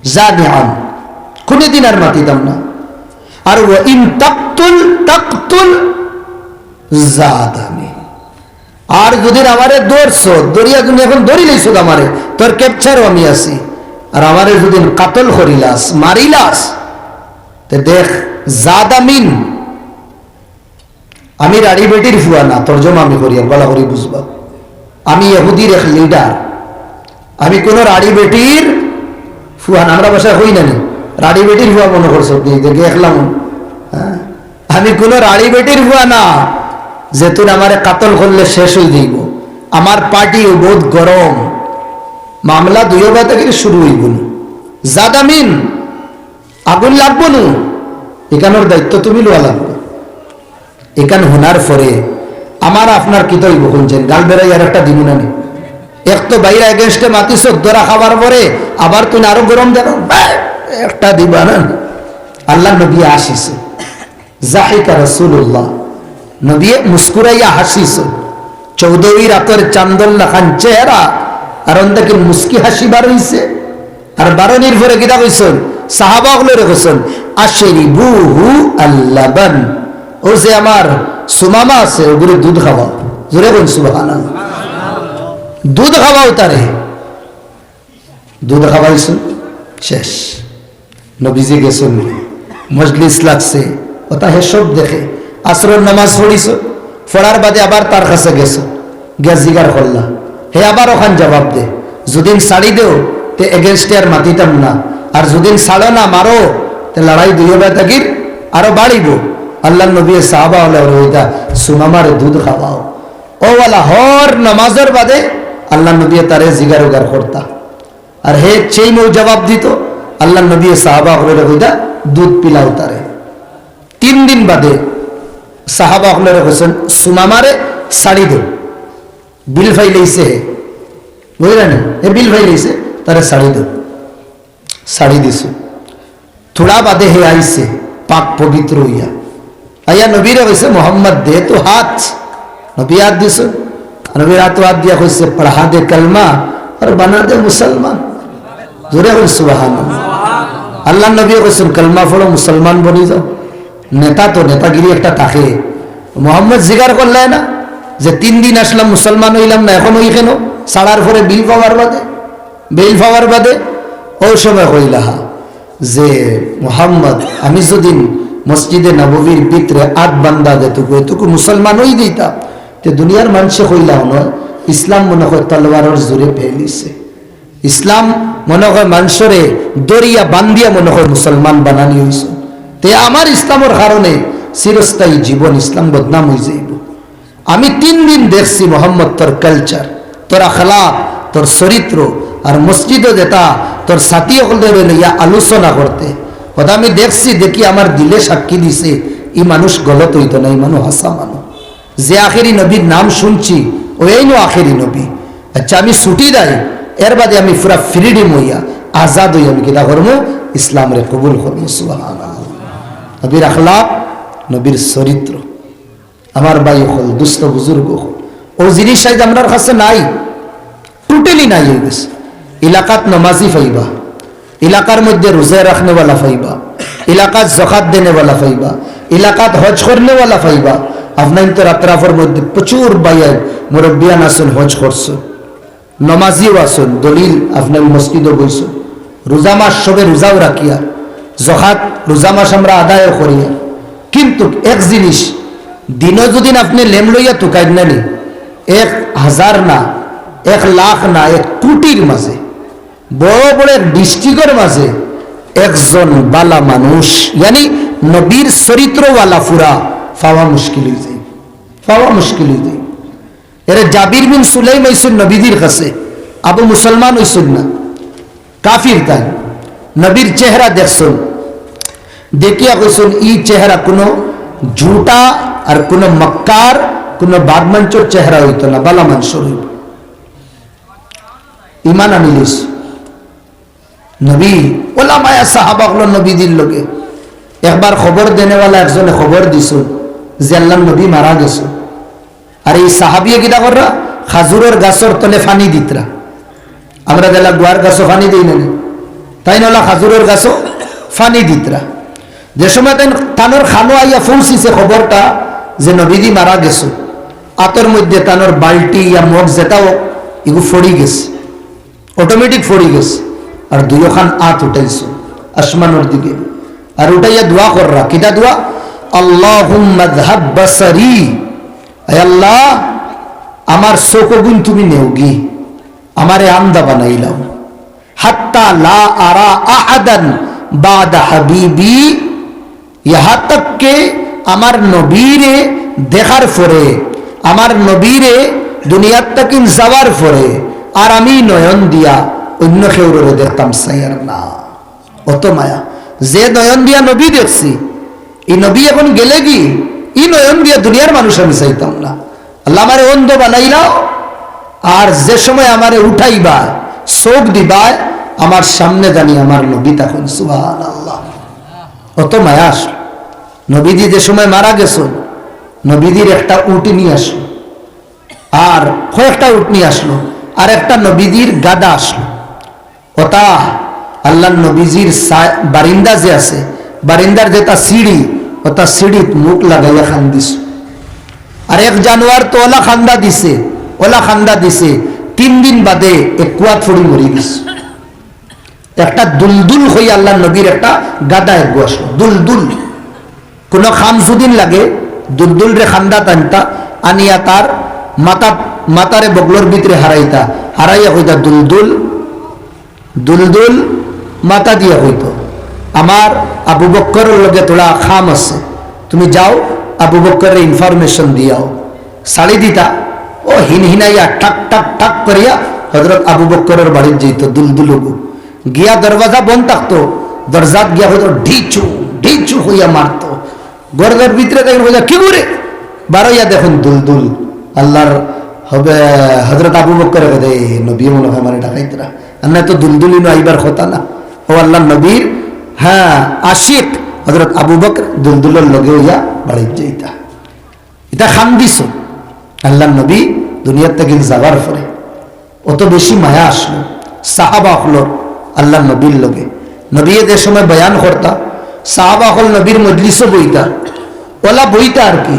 জানি আম, কুনুদিন আর মাতিতাম না। আর "ওয়া ইন তাকতুল তাকতুল জাদানি, আর যুদি আমারে ধরছস, ধরিয়া তুমি এখন ধরি লইছস আমারে, তোর capture-ও আমি আছি, আর আমারে যুদি কাতল করিলাস, মারিলাস, তে দেখ, জাদামিন, আমি রাড়ি বেটির ফুয়া না।" তর্জমা আমি করি, আর ভালা করি বুঝবা। আমি ইহুদির এক লিডার, আমি কুনু রাড়ি বেটির ফুয়া না। আমরা ভাষায় কই না নি, রাড়ি বেটির ফুয়া মনো করছো নি, দেখে একলাম, হ্যাঁ? আমি কুনু রাড়ি বেটির ফুয়া না, যেতুন আমারে কাতল করলে শেষ অই যাইবো। আমার পার্টিও বহুত গরম, মামলা দুইও বাতাকির শুরু অইবো নু। জাদামিন, আগুন লাগবো নু, ইখানোর দায়িত্ব তুমি লওয়া লাগবো। ইখান হুনার পরে আমার আপনার কিতা অইবো, হুনছেন, গাল বেড়াই আর একটা দিমু না নি। এক তো বাইরে against-এ মাতিছ, ধরা খাবার পরে আবার তুই আরো গরম দেখাও, একটা দিবা না। আল্লার নবী আসিছে, জাহিকা রাসূলুল্লাহ, নবীয়ে মুস্কুরাইয়া হাসিছইন। চৌদ্দই রাতর চান্দর লাখান চেহারা, আর অন থাকি মুস্কি হাসি বার অইছে। আর বারনির পরে কিতা কইছইন? সাহাবা অকলরে কইছইন, "আশরিবুহু আল্লাবান।" ও যে আমার সুমামা আছে, ওগুরে দুধ খাওয়াও। জোরে কইন সুবহানাল্লাহ। দুধ খাওয়াও তারে। দুধ খাওয়াইছইন, শেষ। নবীজি গেছইন, মজলিস লাগছে, ওটা হে সব দেখে। আসরর নামাজ পড়িছইন, পড়ার বাদে আবার তার কাছে গেছইন, গিয়া জিগার করলা, হে আবার ওখান জবাব দে, "যুদিন ছাড়ি দেও, তে against-এ আর মাতিতাম না, আর যুদিন ছাড়ো না, মারো, তে লড়াই দুইও বায় থাকির আরো বাড়িবো।" আল্লার নবীয়ে সাহাবা অকলরে কইতা, "সুমামারে দুধ খাওয়াও।" ও ওয়ালা হর নামাজর বাদে আল্লার নবীয়ে তারে জিগার উগার করতা। আর হে সেই মৌ জবাব দিত, আল্লার নবীয়ে সাহাবা অকলরে কইতা, "দুধ পিলাও তারে।" তিন দিন বাদে সাহাবা অকলরে কইছইন, "সুমামারে ছাড়ি দেও।" বিল ফাইলাইছে হে, বুঝলা নি? হে বিল ফাইলাইছে, "তারে ছাড়ি দেও।" ছাড়ি দিছইন। থুড়া বাদে হে আইছে, পাক পবিত্র অইয়া। আইয়া নবীরে কইছে, "মোহাম্মদ, দে তো হাত।" নবী হাত দিছইন। নবীর হাতো হাত দিয়া কইছে, "পড়া দে কলমা আর বানা দে মুসলমান।" জোরে কইন সুবহানাল্লাহ। আল্লার নবীয়ে কইছইন, "কলমা পড়ো, মুসলমান বনি যাও।" নেতা তো নেতাগিরি একটা থাকে। মোহাম্মদ জিগার করলায় না যে, "তিন দিন আসলাম, মুসলমান অইলাম না, এখন অই কেনে?" ছাড়ার পরে বিল পাওয়ার বাদে, বিল পাওয়ার বাদে ও সময় কইলা হা যে, "মোহাম্মদ, আমি যুদিন মসজিদে নববীর ভিতরে আত বান্ধা যেটুকু, এটুকু মুসলমান অই দিতা, তে দুনিয়ার মানষে কইলা অনো, ইসলাম মনো কয় তলোয়ারর জোরে ফেলিছে।" ইসলাম মনো কয় মানষরে দরিয়া বান্ধিয়া মনো কয় মুসলমান বানানি অইছে। তে আমার ইসলামর কারণে চিরস্থায়ী জীবন ইসলাম বদনাম অই যাইবো। আমি তিন দিন দেখছি মোহাম্মদ তোর culture, তোর আখলাক, তোর চরিত্র, আর মসজিদো যেটা তোর সাথী অকলরে লইয়া আলোচনা করতে, ওটা আমি দেখছি, দেখি আমার দিলে সাক্ষী দিছে, ই মানুষ গলত অইতো না, ই মানুষ হাছা মানুষ। যে আখেরি নবীর নাম শুনছি, ও এইনউ আখেরি নবী। আচ্ছা, আমি ছুটি দেই, এর বাদে আমি পুরা freedom অইয়া, আজাদ অইয়া আমি কিতা করমু? ইসলামরে কবুল করমু। সুবহানাল্লাহ। নবীর আখলাক, নবীর চরিত্র। আমার ভাই অকল, দুস্ত বুজুর্গ অকল, ও জিনিস আইজ আমরার কাছে নাই। Totally নাই অই গেছে। এলাকাত নমাজি পাইবা, এলাকার মধ্যে রোজা রাখনেওয়ালা পাইবা, এলাকাত জকাত দেনেওয়ালা পাইবা, এলাকাত হজ করনেওয়ালা পাইবা। আপনাইনতর আতরাফর মধ্যে প্রচুর ভাইয়াইন মুরব্বিয়ান আছইন, হজ করছইন, নমাজিও আছইন, দলিল আপনাইন মসজিদো বইছইন, রোজা মাস সবে রোজাও রাখিয়ার, জকাত রোজা মাস আমরা আদায়ও করিয়ার। কিন্তু এক জিনিস, দিনো যুদি আপনে লেম লইয়া তুকাইন না নি, এক হাজার না, এক লাখ না, এক কোটির মাঝে, বড় বড় এক ডিস্ট্রিক্টর মাঝে একজন বালা মানুষ, ইয়ানি নবীর চরিত্রওয়ালা ফুরা পাওয়া মুশকিল অইযায়, পাওয়া মুশকিল অইযায়। এরে জাবির বিন সুলাইম আইছইন নবীজির কাছে, আবু মুসলমান অইছইন না, কাফির তাইন। নবীর চেহারা দেখছইন, দেখিয়া কইছইন, "ই চেহারা কুনু ঝুটা আর কুনু মক্কার, কুনু বাদমানষর চেহারা অইতো না, বালা মানষর অইবো।" ইমান আনিলিস। নবী, ওলা মায়া সাহাবা অকল নবীজির লগে। একবার খবর দেনেওয়ালা একজনে খবর দিছইন যে আল্লার নবী মারা গেছইন। আর ই সাহাবিয়ে কিতা কররা? খাজুরর গাছর তলে পানি দিতরা। আমরা যেলা গুয়ার গাছো পানি দেই না নি? তাইন ওলা খাজুরর গাছো পানি দিতরা। যে সময় তাইন, তানর কানো আইয়া পৌঁছিছে খবরটা যে নবীজি মারা গেছইন, আতর মধ্যে তানর বালটি ইয়া মগ যেটা অউক, ইগু ফড়ি গেছে। অটোমেটিক ফড়ি গেছে। আর দুইওখান আত উঠাইছইন আসমানর দিকে। আর উঠাইয়া দোয়া কররা। কিতা দোয়া? "আল্লাহুম্মা আযহাব বাসারি।" আয় আল্লাহ, আমার চউখগুইন তুমি নেওগি, আমারে আন্ধা বানাইলাও। "হাত্তা লা আরা আহাদান বাদা হাবিবি।" ইহা তক কে আমার নবীরে দেখার পরে, আমার নবীরে দুনিয়ার থাকি যাওয়ার পরে আর আমি নয়ন দিয়া অন্য কেউররে দেখতাম চাইয়ার না। অত মায়া। যে নয়ন দিয়া নবী দেখছি, ই নবী এখন গেলেগি, ই নয়ন দিয়া দুনিয়ার মানুষ আমি চাইতাম না। আল্লাহ আমারে অন্ধ বানাইলাও, আর যে সময় আমারে উঠাইবায়, চউখ দিবায়, আমার সামনে জানি আমার নবী থাকইন। সুবহানাল্লাহ। অত মায়া আসলো। নবীজি যে সময় মারা গেছইন, নবীজির একটা উটনি আসলো, আর কয়েকটা উটনি আসলো, আর একটা নবীজির গাধা আসলো। অতা আল্লার নবীজির সা-, বারিন্দা যে আছে, বারিন্দার যেটা সিঁড়ি, অতা সিঁড়িত মুখ লাগাইয়া কান্দিছে। আর এক জানোয়ার তো ওলা কান্দা দিছে, ওলা কান্দা দিছে, তিন দিন বাদে এক কুয়াত পড়ি মরি গেছে। একটা দুলদুল কইয়া আল্লার নবীর একটা গাধা এগু আসলো, দুলদুল। কুনু কাম যুদি লাগে, দুলদুলরে কান্দাত আনতা, আনিয়া তার মাথা, মাথারে বগলর ভিতরে হারাইতা, হারাইয়া কইতা, "দুলদুল, দুলদুল।" মাথা দিয়া কইতো, "আমার আবু বক্করর লগে থুড়া কাম আছে, তুমি যাও, আবু বক্কররে information দিয়াও।" ছাড়ি দিতা, ও হিনহিনাইয়া ঠাক ঠাক ঠাক করিয়া হযরত আবু বক্করর বাড়িত যাইতো দুলদুলগু। গিয়া দরওয়াজা বন্ধ থাকতো, দরজাত গিয়া কইতো, "ঢিচু, ঢিচু" কইয়া মারতো। ঘরর ভিতরে দেখইন কইলা, "কিগু রে?" বারইয়া দেখইন দুলদুল। আল্লার হবে হযরত আবু বক্করে কইতা, "এ নবী মনে অয় আমারে ডাকাইতরা, আর না তো দুলদুল ইনো আইবার কথা না।" ও আল্লার নবীর, হ্যাঁ, আশিক হযরত আবু বকর দুলদুলর লগে অইয়া বাড়িত যাইতা। ইতা কান্দিছইন আল্লার নবী দুনিয়ার থাকি যাবার পরে। অত বেশি মায়া আসলো সাহাবা অকলর আল্লার নবীর লগে। নবীয়ে যে সময় বয়ান করতা, সাহাবা অকল নবীর মজলিসো বইতা, ওলা বইতা আর কি,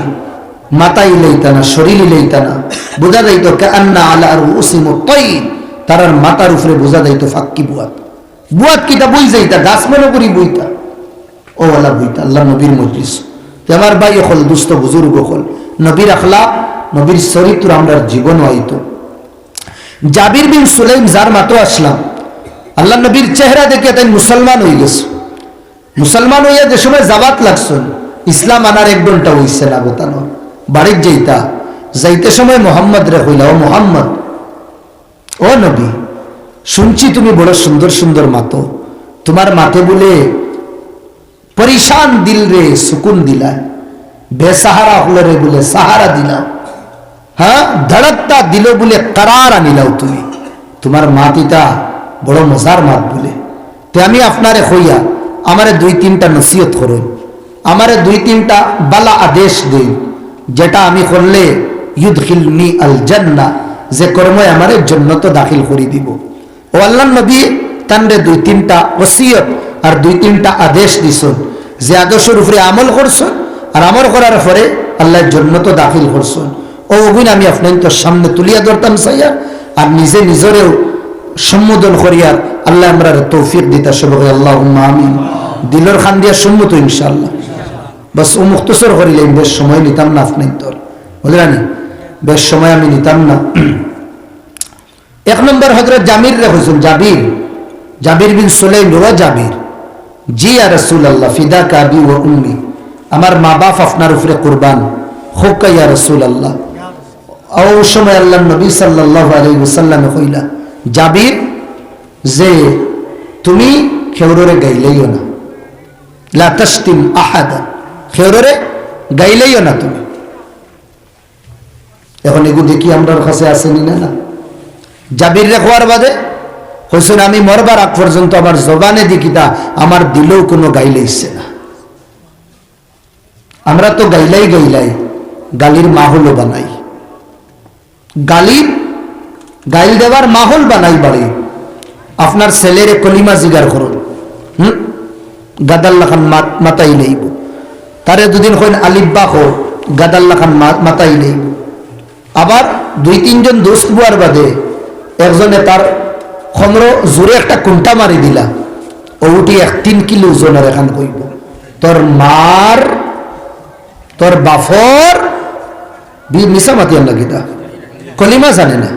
মাথা ইলাইতা না, শরীর ইলাইতা না, বুঝা যাইতো কাআন্না আলা রুউসিহিমুত তাইর, তারার মাথার উপরে বুঝা যাইতো ফাক্কি বুয়াত। বুয়াত কিতা বই যাইতা, গাছ মনো করি বইতা। ও ওলা বইতা, আল্লার নবীর মজলিস। তে আমার ভাই অকল, দুস্ত বুজুর্গ অকল, নবীর আখলাক, নবীর চরিত্র আমরার জীবনো আইতো। জাবির বিন সুলাইম যার মাতো আসলাম, আল্লার নবীর চেহারা দেখিয়া তাইন মুসলমান অইগেছে। মুসলমান অইয়া যে সময় যাওয়াত লাগছইন, ইসলাম আনার এক ঘন্টা অইছে না, গোতানো বাড়িত যাইতা, যাইতে সময় মোহাম্মদরে কইলা, "ও মোহাম্মদ, ও নবী, শুনছি তুমি বড় সুন্দর সুন্দর মাতো, তুমার মাতে বুলে পরিশান দিলরে সুকুন দিলায়, বেসাহারা অকলরে বুলে সাহারা দিলাও, হ্যাঁ, ধড়কতা দিলো বুলে করার আনিলাও তুমি, তুমার মাত ইতা বড় মজার মাত বুলে। তে আমি আপনারে কইয়া, আমারে দুই তিনটা নসিহত করইন, আমারে দুই তিনটা বালা আদেশ দেইন, যেটা আমি করলে ইউদখিলনি আল জান্নাহ, যে কর্মে আমারে জন্নতো দাখিল করি দিবো।" ও আল্লার নবী তানরে দুই তিনটা ওসিয়ত আর দুই তিনটা আদেশ দিছইন, যে আদর্শর উপরে আমল করছইন আর আমল করার পরে আল্লায় জন্নতো দাখিল করছইন। ও ওগুইন আমি আপনাইনতর সামনে তুলিয়া ধরতাম চাইয়ার, আর নিজে নিজরেও সম্বোধন করিয়ার আল্লায় আমরারে তৌফিক দিতা, সবে কই আল্লাহুম্মা আমিন। দিলর খান দিয়া সম্মত ইনশাআল্লাহ। বাস অউ মুখতসর করিলাইমু, বেশ সময় নিতাম না আপনাইনতর, বুঝলানি? বেশ সময় আমি নিতাম না। এক নম্বর হযরত জাবিররে কইছইন, জাবির, জাবির বিন সুলাইম, ও জাবির, জি ইয়া রাসূলুল্লাহ, ফিদাকা আবি ওয়া উম্মি, আমার মা বাপ আপনার উপরে কুরবান, হউক্কা ইয়া রাসূলুল্লাহ। অউ সময় আল্লাহর নবী সাল্লাল্লাহু আলাইহি ওয়াসাল্লামে কইলা, জাবির, যে তুমি কেউররে গাইলাইও না, লা তাশতিম আহাদা, কেউররে গাইলাইও না তুমি। এখন এগু দেখি আমরার কাছে আছে নি না? না। জাবিররে কওয়ার বাদে কইছইন, আমি মরবার আগ পর্যন্ত আমার জবানেদি কিতা, আমার দিলেও কুনু গাইল আইছে না। আমরা তো গাইলাই গাইলাই, গালির মাহলও বানাই। গালির, গাইল দেওয়ার মাহল বানাই বাড়ি। আপনার ছেলেরে কলিমা জিগার করইন, হুম, গাদার লাখান মা-, মাতাইলাইবো। তারে দুদিন কইন আলিফ বা ক, গাদার লাখান মা-, মাতাইলাইবো। আবার দুই তিনজন দোস্ত বওয়ার বাদে একজনে তার কমরো জোরে একটা কুন্টা মারি দিলা, অউ উঠি এক তিন কিলো ওজনর এখান কইবো, তোর মার, তোর বাফর বি-, মিছা মাতিয়ার না কিতা? কলিমা জানে না,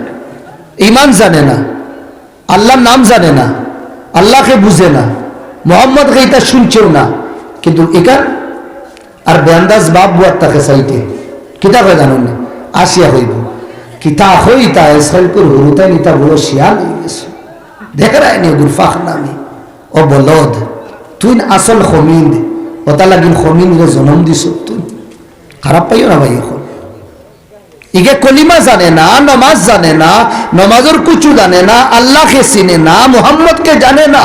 ইমান জানে না, আল্লাহর নাম জানে না, আল্লাহকে বুঝে না, মোহাম্মদকে ইতা শুনছেও না, কিন্তু ইখান আর বেআন্দাজ বাপ বুয়ার তাকে চাইতে কিতা কয় জানইন নি? আসিয়া কইবো, কিতা কইতা, ইসরাইলপুর হুরুতাইন ইতা বড় শিয়ান অইগেছে। দেখরায়নি অগুর ফাখনামি, ও বলদ, তুইন আসল খমিন্দ, অতা লাগিন খমিন্দরে জনম দিছস তুইন। খারাপ পাইও না ভাই অকল। ইগে কলিমা জানে না, নমাজ জানে না, নমাজর কুচু জানে না, আল্লাহকে চিনে না, মুহাম্মদকে জানে না।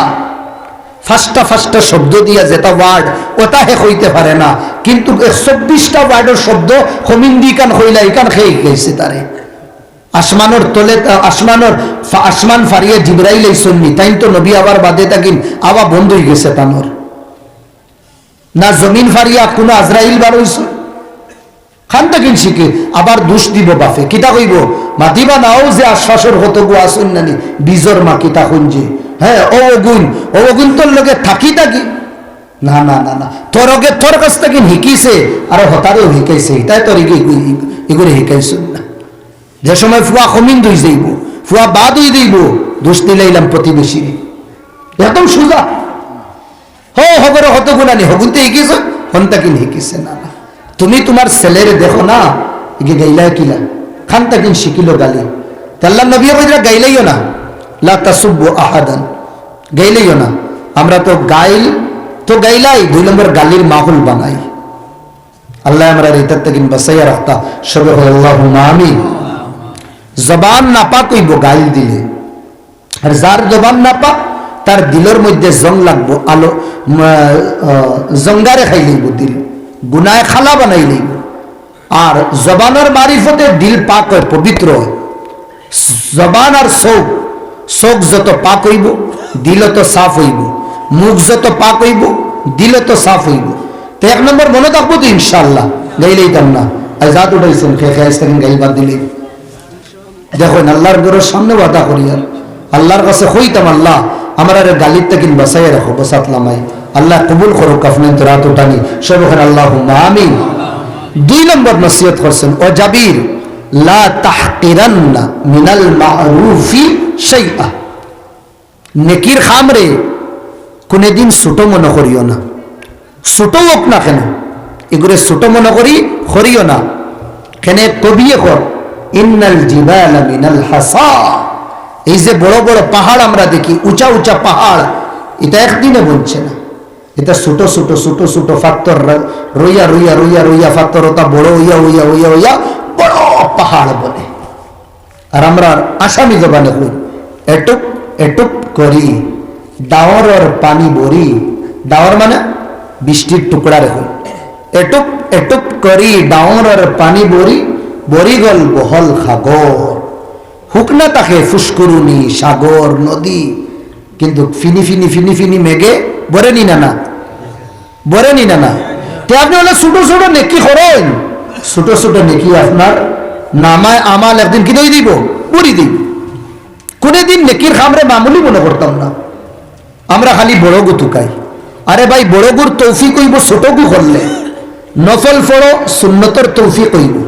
পাঁচটা পাঁচটা শব্দ দিয়া যেটা ওয়ার্ড, ওটা হে কইতে পারে না, কিন্তু এক চব্বিশটা ওয়ার্ডর শব্দ খমিন্দি ইখান কইলা, ইখান কে হিকাইছে তারে। আসমানর তলে তা-, আসমানর ফা-, আসমান ফারিয়া জিবরাইল আইছইন নি, তাইন তো নবী আবার বাদে থাকিন, আওয়া বন্ধ অইগেছে তানর। না জমিন ফারিয়া কুনু আজরাইল বার অইছইন। খান থাকিন শিখে, আবার দোষ দিবো বাফে। কিতা কইবো? মাতিবা নাও যে আশপাশর কতগু আছইন নানি, বিজর মা কিতা কইন যে, হে, অউ অগুইন, অউ অগুইনতর লগে থাকি থাকি। না, না, না, না। তোর অগে তোর কাছ থাকিন হিকিছে, আর হতারেও হিকাইছে। ইতায় তোর ইগু-, ইগু-, ইগুরে হিকাইছইন না। যে সময় ফুয়া খমিন্দ অইযাইবো, ফুয়া বাদ অইযাইবো, দোষ দিলাইলাম প্রতিবেশীরে। একদম সুজা। হো, হগরে কতগুনা নি, হগুনতে হিকিছে, হন থাকিন হিকিছে না, না। তুমি তুমার ছেলেরে দেখো না, ইগে গাইলায় কিলা, খান থাকিন শিখিলো গালি। তে আল্লাহর নবীয়ে কইরা গাইলাইও না, লা তাসুব্বু আহাদান, গাইলাইও না। আমরা তো গাইল, তো গাইলাই, দুই নম্বর গালির মাহল বানাই। আল্লায় আমরারে ইতার থাকিন বাঁচাইয়া রাখতা, সবে কই আল্লাহুম্মা আমিন। জবান নাপাক অইবো গাইল দিলে। আর যার জবান নাপাক, তার দিলর মধ্যে জং লাগবো, আলো, উম, আহ, জঙ্গারে খাইলাইবো দিল, গুনায় খালা বানাইলাইবো। আর জবানর মারিফতে দিল পাক অয়, পবিত্র অয়। জবান আর চউখ, চউখ যত পাক অইবো, দিল অত সাফ অইবো। মুখ যত পাক অইবো, দিল অত সাফ অইবো। তে এক নম্বর মনো থাকবো তো ইনশাআল্লাহ, গাইলাইতাম না। আইজ আত উঠাইছইন, কে কে আইজ থাকিন গাইল বাদ দিলে। দেখইন, আল্লাহর ঘরর সামনে ওয়াদা করিয়ার, আল্লাহর কাছে কইতাম, আল্লাহ, আমরারে গালির থাকিন বাঁচাইয়া রাখো, বসাত লামাই। আল্লায় কবুল করউক আপনাইনতর আত উঠানি, সবে কইন আল্লাহুম্মা আমিন। দুই নম্বর নসিহত করছইন, ও জাবির, লা তাহকিরান্না মিনাল মারুফি শাইআ। নেকির কামরে কুনুদিন ছোট মনো করিও না। ছোট অউক না কেনে, ইগুরে ছোট মনো করি করিও না। কেনে কবিয়ে কর, ইন্নাল জিবালা মিনাল হাসা। এই যে বড় বড় পাহাড় আমরা দেখি, উঁচা উঁচা পাহাড়, ইতা একদিনে বনছে না। ইতা ছোট ছোট, ছোট ছোট পাথর র-, রইয়া, রইয়া, রইয়া, রইয়া পাথর অতা বড় অইয়া, অইয়া, অইয়া, অইয়া বড় পাহাড় বনে। আর আমরার আসামি জবানে কই, এটুপ এটুপ করি ডাঙরর পানি বরি, ডাঙর মানে বৃষ্টির টুকরারে কই, এটুপ এটুপ করি ডাঙরর পানি বরি, বরি গল বহল সাগর। হুকনা থাকে ফুসকুরুনি, সাগর, নদী, কিন্তু ফিনি ফিনি ফিনি ফিনি মেঘে বরে নি না না? বরে নি না না? তে আপনে অইলে ছোট ছোট নেকি করইন, ছোট ছোট নেকি আপনার নামায় আমাল একদিন কিতা অই দিবো? বরি দিবো। কোনোদিন নেকির কামরে মামুলি মনে করতাম না। আমরা খালি বড়গু তুকাই। আরে ভাই, বড়গুর তৌফিক অইবো ছোটগু করলে। নফল পড়ো, সুন্নতর তৌফিক অইবো।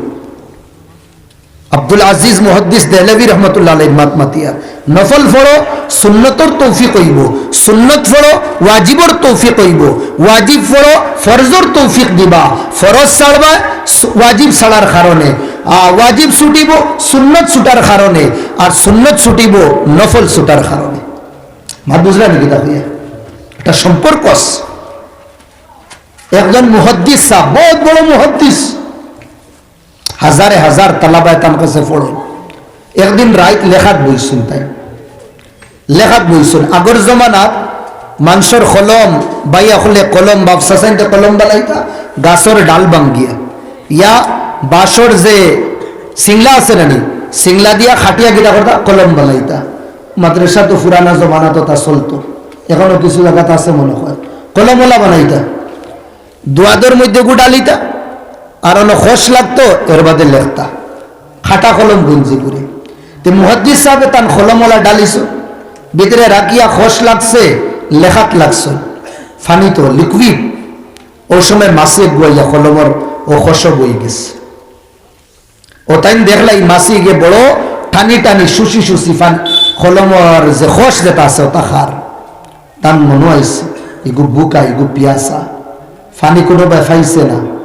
আব্দুল আজিজ মুহাদ্দিস দেহলভী রহমতুল্লাহ আলাইহির মাত মাতিয়া, নফল পড়ো, সুন্নতর তৌফিক অইবো। সুন্নত পড়ো, ওয়াজিবর তৌফিক অইবো। ওয়াজিব পড়ো, ফরজর তৌফিক দিবা। ফরজ ছাড়বা, সু-, ওয়াজিব ছাড়ার কারণে। আ, ওয়াজিব ছুটিবো সুন্নত ছুটার কারণে, আর সুন্নত ছুটিবো নফল ছুটার কারণে। মাত বুঝলা নি কিতা কইয়ার? একটা সম্পর্ক আছে। একজন মুহাদ্দিস সাহেব, বহুত বড় মুহাদ্দিস, হাজারে হাজার তালাবায়ে তান কাছে পড়ইন। একদিন রাইত লেখাত বইছইন তাইন। লেখাত বইছইন। আগর জমানাত মানষর কলম, ভাইয়া অকলে কলম, বাপ চাচাইন্তে কলম বানাইতা, গাছর ডাল ভাঙ্গিয়া, ইয়া বাঁশর যে সিংলা আছে না নি, সিংলা দিয়া কাটিয়া কিতা করতা, কলম বানাইতা। মাদ্রাসা তো পুরানা জমানাত তা চলতো, এখনো কিছু জাগাত আছে মনে হয়, কলমওয়ালা বানাইতা। দুয়াদর মধ্যে গু ডালিতা, আর অনো খস লাগতো, এর বাদে লেখতা। কাটা কলম গুঞ্জি করে। তে মুহাদ্দিস সাহেবে তান কলমওয়ালা ডালিছইন, ভিতরে রাখিয়া খস লাগছে, লেখাত লাগছে, পানি তো লিকুইড। ও সময় মাছি এগু আইয়া কলমর ও খস বই গেছে। ও তাইন দেখলা ই মাছি এগে বড় টানি টানি শুষি শুষি ফান, কলমর যে খস যেটা আছে ওটা খার। তান মনো আইছে, ইগু ভুকা, ইগু পিয়াসা, পানি কোনোবায় পাইছে না।